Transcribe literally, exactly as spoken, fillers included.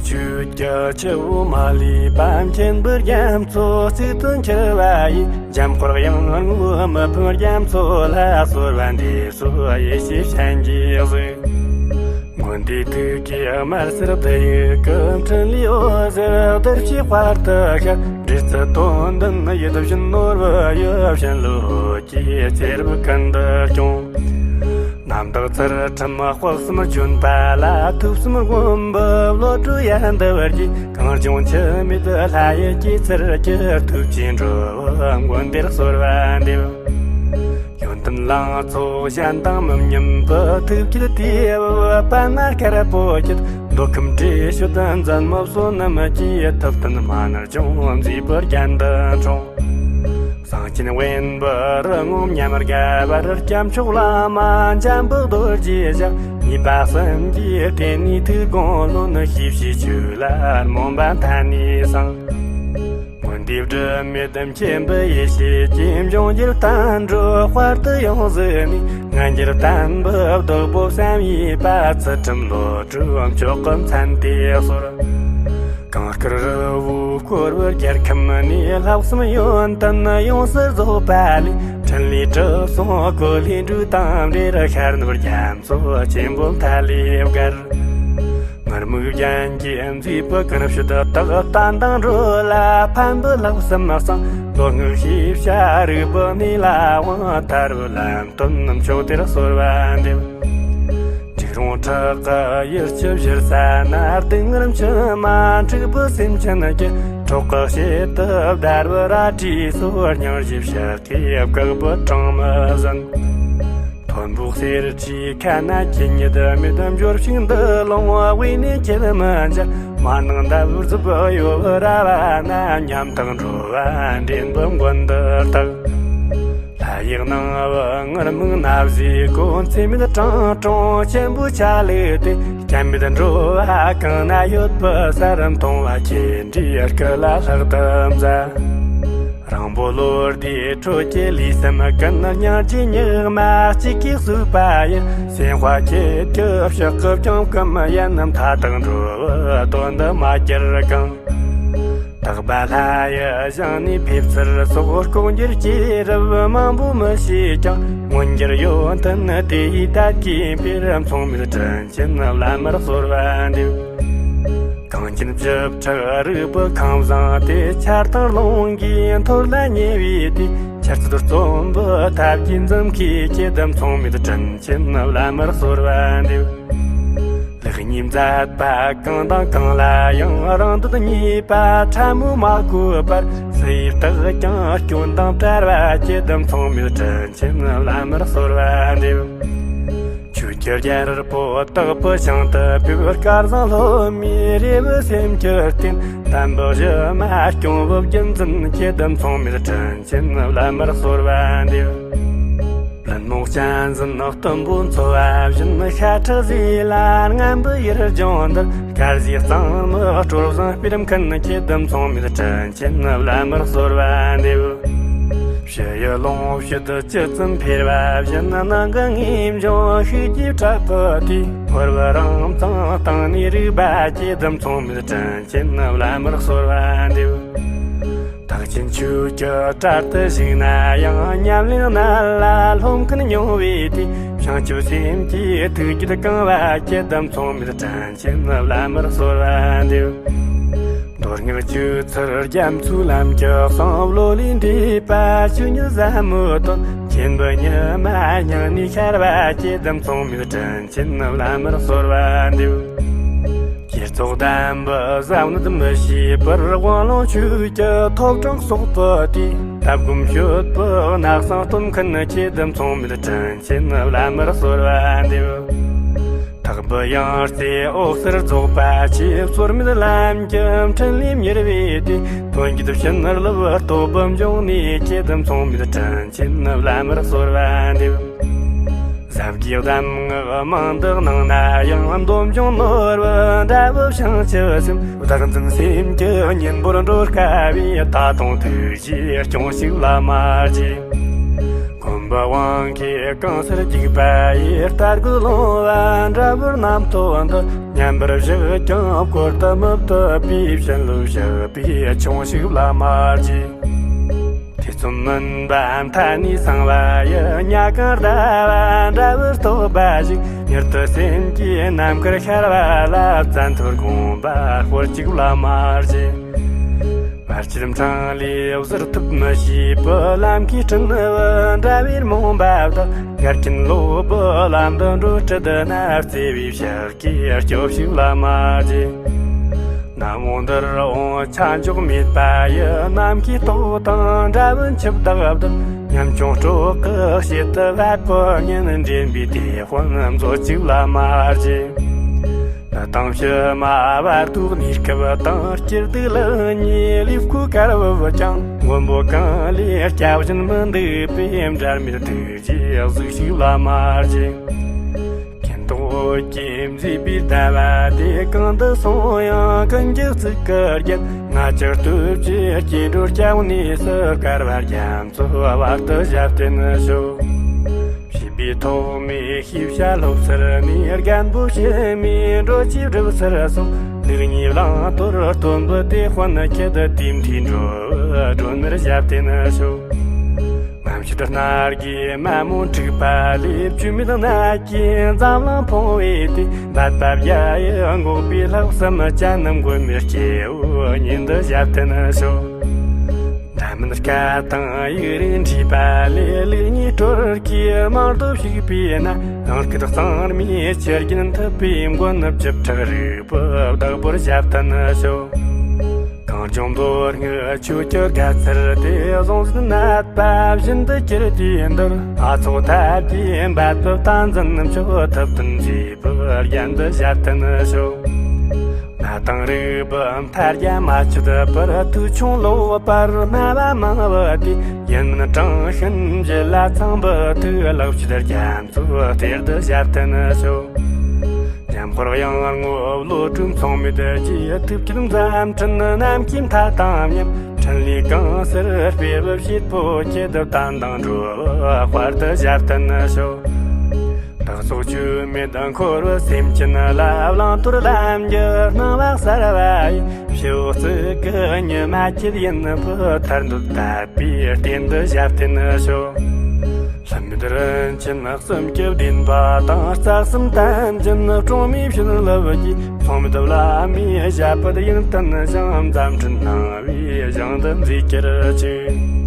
ཆོས་ཀྱི་ཆུ་བོ་མ་ལུས་པ་མཁྱེན་པའི་རྒྱ་མཚོ་གཅིག་ཏུ་འཁྱིལ་བ་ཡི། འཇམ་དཔལ་དབྱངས་སྔོན་མི་ཕམ་རྒྱ་མཚོ་ལ་གསོལ་བ་འདེབས་སོ། ཡེ་ཤེས་སྤྱན་གྱིས་གཟིགས། མགོན་དེའི་ཐུགས་ཀྱི་དམར་སེར་བདུད་ཡུལ་གྱི། འཕྲིན་ལས་འོད་ཟེར་གདུལ་བྱའི་དཔལ་དུ་ཤར། འབྲེལ་ཚད་དོན་ལྡན་ཡིད་བཞིན་ནོར་བུ་ཡི། བྱིན་རླབས་ཀྱི་ཚེ་རབས་ཀུན་ཏུ་སྐྱོང་། རྣམ་དག་ཚུལ་ཁྲིམས་དཔག་བསམ་ལྗོན་པ་ལ། ཐུགས་བསམ་མངོན་པའི་བློ་གྲོས་ཡལ་འདབ་རྒྱས། གངས་ལྗོངས་འཆི་མེད་ལྷ་ཡི་སྐྱེད་ཚལ་གྱི། ཐུགས་རྗེའི་འགྲོ་བ་མགོན་དེར་གསོལ་བ་འདེབས། ཡོན་ཏན་ལང་ཚོ་གཞན་དང་མི་མཉམ་པའི། ཐུགས་བསྐྱེད་དེ་བས་པདྨ་དཀར་པོ་སྐྱེད། མདོ་ཁམས་འབྲས་ཕྱོགས་མཛད་མི་བསོད་ནམས་ཀྱི། ཐུབ་བསྟན་རྨ་ནར་ལྗོངས་མཛེས་པའི་རྒྱན་དུ་འཁྲུངས། གསང་ཆེན་དབེན་པའི་རི་ངོ་མཉམ་དགའ་བར། སྐྱབས་མཆོག་བླ་མ་འཇམ་དཔལ་རྡོ་རྗེ་ཞབས། ཉེས་པ་སེམས་ཀྱི་སྐྲན་ནི་ཐུགས་དགོངས་ལོན། ཤེས་བྱའི་ཆོས་ལ་རྨོངས་པ་མཐའ་ནས་སངས། མགོན་དེའི་སྒྲུབ་མེད་མཁྱེན་པའི་ཡེ་ཤེས་ཀྱིས། འབྱུང་འགྱུར་བསྟན་འགྲོ་དཔལ་དུ་ཡོངས་གཟིགས་ནས། སྔ་འགྱུར་བསྟན་པའི་བདག་པོ་བསམ་ཡས་པ། ཚུལ་ཁྲིམས་བློ་གྲོས་མཆོག་གི་མཚན་དེ་གསོལ། གངས་དཀར་རི་བོའི་བསྐོར་བའི་རྒྱལ་ཁམས་ནས། ལྷག་བསམ་ཡོན་ཏན་ཡོངས་སུ་རྫོགས་པ་ལས། འཕྲིན་ལས་དྲུག་ཟུང་བཀོད་ལས་འགྲོ་དང་འབྲེལ། ཤར་ནུབ་རྒྱ་མཚོ་ཆེན་པོ་མཐའ་ལས་བརྒལ། ངུར་སྨྲིག་རྒྱན་གྱིས་མཛེས་པའི་ཀུན་སྤྱོད་དག། བསྟན་དང་འགྲོ་ལ་ཕན་པའི་ལྷག་བསམ་གཙང་། ལོ་ངོ་ཤེས་བྱ་རིག་པའི་གནས་ལ་དབང་། ཐར་པའི་ལམ་སྟོན་མཆོག་དེར་གསོལ་བ་འདེབས། འབྲུག་སྒྲོལ་ཁྲག་གི་ཡུལ་གྱི་བཞུར་ས་ན། སྡུག་བསྔལ་མཆི་མ་འཁྲུགས་པའི་སེམས་ཅན་གྱི། འཕྲོག་གི་བྱེད་དུ་བདར་བའི་རལ་གྲིའི་སོ། སྙིང་རྗེ་ཕྱག་གིས་བཀག་པའི་གྲངས་མི་ཟིན། མཐོན་པོའི་གསེར་ཁྲིའི་ཁ་ན་ཁྱེད་ཉིད་མེད། འབྱོར་ཕྱུག་འདི་ལོང་བ་དབུས་ནས་ཁྱེད་མི་འཇལ། མ་ནིང་འདབ་རྫུབ་གཡོ་བའི་ར་བ་ན། ཉམ་ཐག་འགྲོ་བ་འདྲེན་པའི་མགོན་འདི་དག། ལྷ་ཡི་སྣང་བ་ངུར་སྨྲིག་ན་བཟའི་གོ། འཚེ་མེད་དྲང་སྲོང་ཆེན་པོའི་ཆ་ལུགས་དེ། སྐྱབས་མེད་འགྲོ་བ་གང་ན་ཡོད་པའི་སར། མཐོང་བ་ཁྱེད་འདྲའི་སྐུ་ལ་ལྷག་ཏུ་མཛའ། རིང་པོ་ལོ་ཟླའི་ཁྲོད་ཀྱི་ལུས་སེམས་ཀུན། སྙིང་རྗེ་སྙིགས་མ་གཅིག་གིས་གསོས་པ་ཡི། སེམས་དཔའ་ཁྱེད་ཀྱི་ཕྱག་གི་བཅིངས་བསྐུམ་ཡིན། མཐའ་དག་འགྲོ་བའི་དོན་དུ་མ་གྱུར་གང་། དག་པ་ལྷ་ཡི་ཞིང་ནས་ཕེབས་ཚུལ་སོགས། ལྐོག་གྱུར་སྐྱེས་རབས་མང་པོ་མི་ཤེས་ཀྱང་། མངོན་གྱུར་ཡོན་ཏན་དེ་ཡི་དད་ཀྱིས་འཕེལ། མཚུངས་མེད་དྲིན་ཆེན་བླ་མར་གསོལ་བ་འདེབས། གངས་ཅན་བཅུ་ཕྲག་རིག་པའི་ཁང་བཟང་དེ། ཆར་དང་རླུང་གིས་འཐོར་ལ་ཉེ་བའི་དུས། ཆར་ཚུལ་རྩོམ་པའི་ཐབས་ཀྱིས་འཛུམ་གྱིས་ཁྱེད། མཚུངས་མེད་དྲིན་ཆེན་བླ་མར་གསོལ་བ་འདེབས། ལེགས་ཉེས་མཛད་པ་གང་དང་གང་ལ་ཡང་། རང་འདོད་ཉེས་པ་ཕྲ་མོ་མ་གོས་པར། སུ་ཡིས་བརྟགས་ཀྱང་སྐྱོན་དང་བྲལ་བ་ཁྱེད། མཚུངས་མེད་དྲིན་ཆེན་བླ་མར་གསོལ་བ་འདེབས། ཆོས་ཀྱི་རྒྱལ་པོ་དག་པོ་ཞིང་དུ་ཕེབས། སྐལ་བཟང་སློབ་མའི་རེ་བའི་སེམས་ཀྱི་རྟེན། དམ་པའི་གཞི་མ་སྐྱོང་བའི་རྒྱུ་འཛིན་ཁྱེད། མཚུངས་མེད་དྲིན་ཆེན་བླ་མར་གསོལ་བ་འདེབས། ལུས་ནོར་གཅན་གཟན་གཏུམ་པོ་འཚོ་བ་བཞིན། ཤ་ཁྲག་ཟས་ལ་རྔམ་པའི་ཡུལ་ལྗོངས་འདིར། དཀར་ཟས་གཙང་མའི་སྤྲོ་བཟང་སྤེལ་མཁན་ཁྱེད། མཚུངས་མེད་དྲིན་ཆེན་བླ་མར་གསོལ་བ་འདེབས། ཕྱི་ཡི་ལོངས་སྤྱོད་ཇི་ཙམ་འཕེལ་བ་བཞིན། ནང་གི་ངེས་འབྱུང་ཤུགས་ཀྱིས་དྲག་པོ་དེས། ཕོར་བུ་རང་མཚང་བཏང་ནས་རིག་པ་སྐྱེད། མཚུངས་མེད་དྲིན་ཆེན་བླ་མར་གསོལ་བ་འདེབས། ཐེག་ཆེན་ཆོས་ཀྱི་གྲལ་དུ་ཞུགས་ན་ཡང་། ཉམས་ལེན་གནད་ལ་སློབ་མཁན་ཉུང་བའི་དུས། བྱང་ཆུབ་སེམས་ཀྱི་ཐུགས་རྒྱུད་གང་བ་སྐྱེད། མཚུངས་མེད་དྲིན་ཆེན་བླ་མར་གསོལ་བ་འདེབས། མདོ་སྔགས་སྤྱོད་ཚུལ་རྒྱ་མཚོའི་ལམ་གྱི་གསང་། བློ་ལས་འདས་པ་ཆོས་ཉིད་ཟབ་མོའི་དོན། མཁྱེན་པའི་ཉི་མ་སྙིང་ནས་ཤར་བ་སྐྱེད། མཚུངས་མེད་དྲིན་ཆེན་བླ་མར་གསོལ་བ་འདེབས། བསྐྱེད་རྫོགས་གདམས་པའི་ཟབ་གནད་མི་ཤེས་པར། དབང་ལུང་ཆོས་ཀྱི་ཐོབ་གྲངས་གསོག་པའི་དུས། ལྟ་སྒོམ་སྤྱོད་པའི་གནག་སྲང་སྟོན་མཁན་ཁྱེད། མཚུངས་མེད་དྲིན་ཆེན་བླ་མར་གསོལ་བ་འདེབས། ཐེག་པའི་ཡང་རྩེ་འོད་གསལ་རྫོགས་པ་ཆེ། བཙོར་མེད་ལམ་གྱི་འཕྲིན་ལས་མྱུར་བའི་དུས། དོན་བརྒྱུད་བྱིན་རླབས་སྟོབས་འབྱུང་གནས་ཁྱེད། མཚུངས་མེད་དྲིན་ཆེན་བླ་མར་གསོལ་བ་འདེབས། ཟབ་རྒྱས་གདམས་ངག་མང་དུ་གནང་ན་ཡང་། འདོད་འབྱུང་ནོར་བུ་འདྲ་བོ་བྱང་ཆུབ་སེམས། བདག་འཛིན་སེམས་ཀྱི་གཉེན་པོར་འགྲོ་དཀའ་བས། ད་དུང་ཐུགས་རྗེས་སྐྱོངས་ཤིག་བླ་མ་རྗེ། མགོན་པོ་དབང་མཁས་གང་སར་རྒྱུག་པ་ཡི། ལྟ་སྒོམ་ལོང་བ་འདྲ་བོར་རྣམ་རྟོག་འདི། མཉམ་པར་བཞག་ཀྱང་བསྐོར་དུ་མི་བཏུབ་པའི་བྱིན་རླབས་བཞག་པའི་ཆུང་ཞིག་ལ་མ་རྗེ། ཐེ་ཚོམ་མིན་པ་མཐའ་ནས་སངས་པ་ཡི་གཉའ་གང་ཟླ་བ་འདྲ་བར་རྟོགས་པ་ཞིག་མྱུར་དུ་སེམས་ཀྱི་རྣམ་དཀར་ཤར་བ་ལ་བཙན་ཐབས་དགོངས་པ་སྤོར་ཅིག་ལ་མ་རྗེ། བར་ཆད་འཕྲང་ལས་བཟུར་ཐུབ་མི་ཤེས་པའི་ལམ་ཁའི་སྤྲིན་བུ་འདྲ་བའི་རྨོངས་པ་དག་འགལ་རྐྱེན་ལོག་པའི་ལམ་དུ་འགྲོ་སྲིད་ན་བརྩེ་བའི་ཕྱག་གིས་སྐྱོབས་ཤིག་ལ་མ་རྗེ། ན་མོ་འདིར་འོང་ཆ་འཇོག་མེད་པ་ཡི་ནམ་མཁའི་ཏོག་དང་འདྲ་བའི་འཆི་བདག་བདག་ཉམ་ཆུང་སྲོག་གི་བྱེད་དུ་བབ་པའི་ཉིན་འདྲེན་པའི་དེད་དཔོན་མཛོད་ཅིག་ལ་མ་རྗེ། ད་དང་ཕྱི་མ་བར་དུ་གནས་སྐབས་དང་སྐྱིད་སྡུག་ལ་ཉེ་ལུས་ཁུ་དཀར་བུ་ཀྱང་མགོན་པོ་གང་ལས་སྐྱབས་གཞན་མི་འདུག་པའི་འབྲལ་མེད་ཐུགས་རྗེས་གཟིགས་ཤིག་ལ་མ་རྗེ། མཁྱེན་རྟོགས་ཀྱིས་མཛེས་པའི་ཟླ་བ་དེ་གང་དུ་སོང་ཡང་ཀུན་གྱི་གཙུག་གི་རྒྱན། ང་བཅས་སྟོབས་ཀྱི་སྐྱེ་འགྲོར་སྐྱབས་གནས་སུ་དཀར་བ་རྒྱ་མཚོ་བར་དུ་ཞབས་བརྟན་ཞུ། བྱིས་པའི་ཐོག་མའི་ཤེས་བྱ་སློབ་ཚར་ནས། རྒན་པོ་ཕྱི་མའི་འགྲོ་ཆས་སྒྲུབ་ཚར་སོང་། ལུགས་གཉིས་བླང་དོར་སྟོན་པའི་དེད་དཔོན་ཁྱེད་དེ་མཐའི་འགྲོ་སྒྲོན་མེར་ཞབས་བརྟན་ཞུ། རྔམ་བྱེད་སྣ་དགུའི་མ་མོ་འཁྲིགས་པ་ལས། བཅོས་མའི་ནད་ཀྱིས་འཛམ་གླིང་ཕུང་བའི་དུས། འབད་པ་བརྒྱ་ཡིས་འགོག་པའི་ལྷག་བསམ་ཅན། མགོན་མེད་སྐྱེ་བོ་ཉིད་འདི་ཞབས་བརྟན་ཞུ། འདྲ་མིན་སྐད་དང་ཡིག་རིགས་འདྲེས་པ་ལས། ལུགས་གཉིས་སྒྲོལ་གྱི་རྨང་རྡོ་བཤིག་པས་ན། རང་སྐད་གཙང་མའི་ཆུ་རྒྱུན་འཐུད་པའི་མགོན། བཅུ་ཕྲག་རིག་པའི་བདག་པོར་ཞབས་བརྟན་ཞུ། གངས་ལྗོངས་མདོ་སྔགས་ཆོས་ཀྱི་དགའ་ཚལ་དེ། གཟུང་འཛིན་ནད་པ་བཞིན་དུ་གྱུར་དུས་འདིར། ཨ་ཚོགས་ཐབས་ཀྱིས་འབད་པའི་བསྟན་འཛིན་མཆོག་ཐུབ་བསྟན་མཛད་པའི་རྒྱན་དུ་ཞབས་བརྟན་ཞུ། ང་དང་རིག་པའི་མཐའ་རྒྱ་མ་ཆོད་པར། ཐུགས་ཆུང་ལོག་པར་སྨྲ་བ་མང་བ་དེ། ཡིན་མིན་དྲང་ཞིང་འབྱེད་ལ་ཚངས་པའི་ཐུགས། ལེགས་བཤད་རྒྱ་མཚོའི་གཏེར་དུ་ཞབས་བརྟན་ཞུ། འཇམ་དཔལ་དབྱངས་དངོས་བློ་གྲོས་མཚུངས་མེད་ཀྱི། ཐུགས་བསྐྱེད་མཛད་འཕྲིན་ནམ་མཁའི་མཐའ་དང་མཉམ། འཕྲིན་ལས་གང་སར་སྤེལ་བའི་བྱེད་པོ་ཁྱེད། བསྟན་དང་འགྲོ་བའི་དཔལ་དུ་ཞབས་བརྟན་ཞུ། བདག་སོགས་བཅོས་མེད་འཁོར་བའི་སེམས་ཅན་ལ། བླང་དོར་ལམ་གྱི་སྣང་བ་གསལ་བ་ཡི། ཕྱི་བོ་གཙུག་གི་ཉི་མ་ཁྱེད་ཡིན་པའི། ཐར་འདོད་དད་པའི་རྟེན་དུ་ཞབས་བརྟན་ཞུ། ལྷམ་མེ་རིན་ཆེན་གསུམ་གྱི་བདེན་པ་དང་། རྩ་གསུམ་དམ་ཅན་སྲུང་མའི་བྱིན་རླབས་ཀྱིས། མཚུངས་མེད་བླ་མའི་ཞབས་པད་ཡུན་བརྟན་ཞིང་། མཛད་འཕྲིན་སྣང་བའི་ཞིང་དུ་མཛེས་གྱུར་ཅིག།